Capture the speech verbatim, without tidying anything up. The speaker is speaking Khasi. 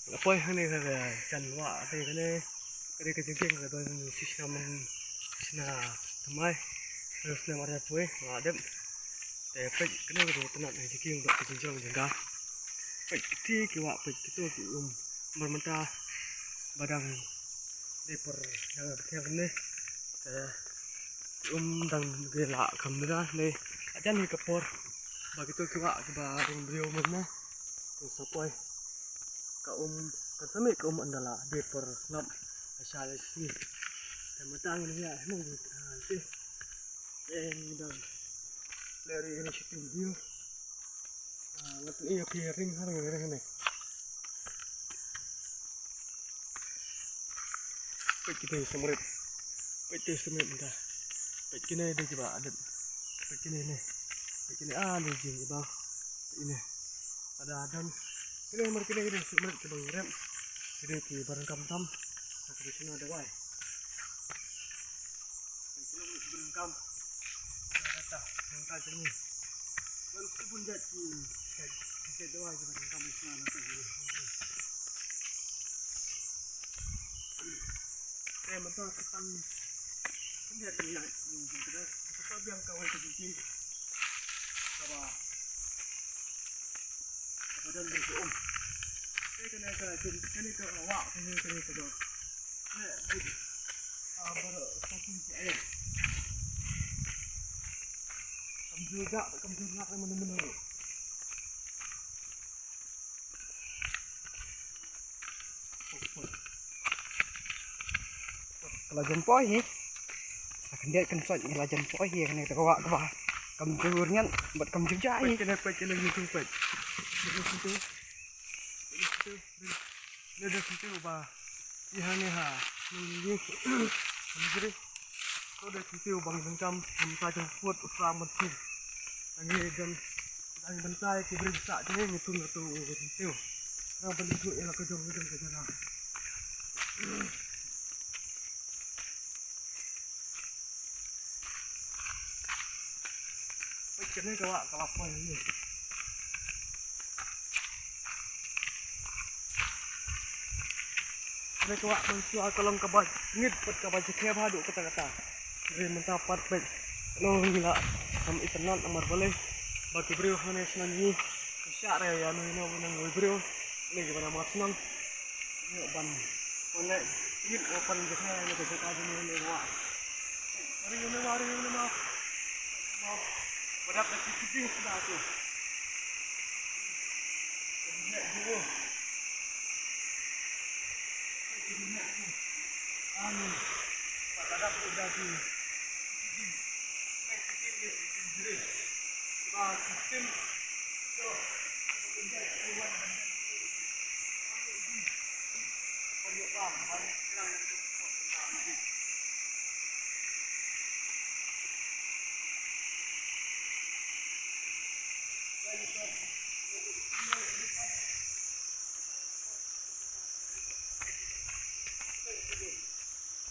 Nga poi hangne ha ka jan wah te kane. Ka dei ka jingkieng ka don shi snem, shi snem thymmai, shi snem arphew nga dep. Te peit kane ka dei ka tnat jingkieng bad ka jingjrong jong ka. Peit kiti ki wah, peit kito ki um. Namar mynta ba dang dei por dang rkhiang ne. Te ki um dang dei la kham da ne. Hajan hi ka por ba kito ki wah kiba dang briew mynne. Te sa poi ka um, kan sa mih ka um ynda la dei por slap ha sha la shi. Te mynta ngin ïa hynne ngi, ah, te. Te ngi dang leh ri initiative view. Ah, ngat ïa phi ring ha ring ring ne. Peit kine sumrit. Peit kine sumrit mynta. Peit kine dei kiba adet. Peit kine ne. Peit kine ah ne jing kiba. Peit kine. Ada adam. Kine mar kine kine sumrit kiba ngrem. Kine kiba rangkam tam. Kine kine dawai. Kine kiba rangkam. Kata, kata jeni. Wan sibun jat ki, ki jat dawai kiba rangkam sna na tu. Te mynta ka tang khyndiat ka ïaid, ka biang kawei ka jingkieng kaba, kaba don bad ka um. Te kane ka, kane ka wah, kane, kane ka dor. Kane bad, ah, baroh sati ki ïaid. Kam jur da, kam jur ngak mano mano. Ka la jan poi hi. Sa khyndiat kan sot ka la jan poi hi kane ka wah kaba kam jur ngan bad kam jur jai. Peit kane, peit kane, YouTube peit. Peit YouTube. Peit YouTube. Ne da YouTube ba. Ïa ne ha. Ngi ngi. Ngi. Ko da YouTube bang jengkam, kam ta jong put usra mentri. Ngi dan Dang bantai ki briew sa te ngi thung tu tu. Dang ban tu ela ka jong ka jong ka jong. Peit kane ka wah ka la poi ni. Kane ka wah mynshuwa ka long kaba ngit bad kaba jylliew haduh katta katta. Hynrei mynta pat peit. Ngi la kham itynnad namar balei ba ki briew hangne shnong ngi ki shah re ïa ngi, ngi nang ngi briew ngi kiba na mat shnong. Ngi ban wan leh ngit ban jylliew na ka jaka jong ngi ne wah. Ring ne ma, ring ne ma. Ba dap da ki kiding sida tu.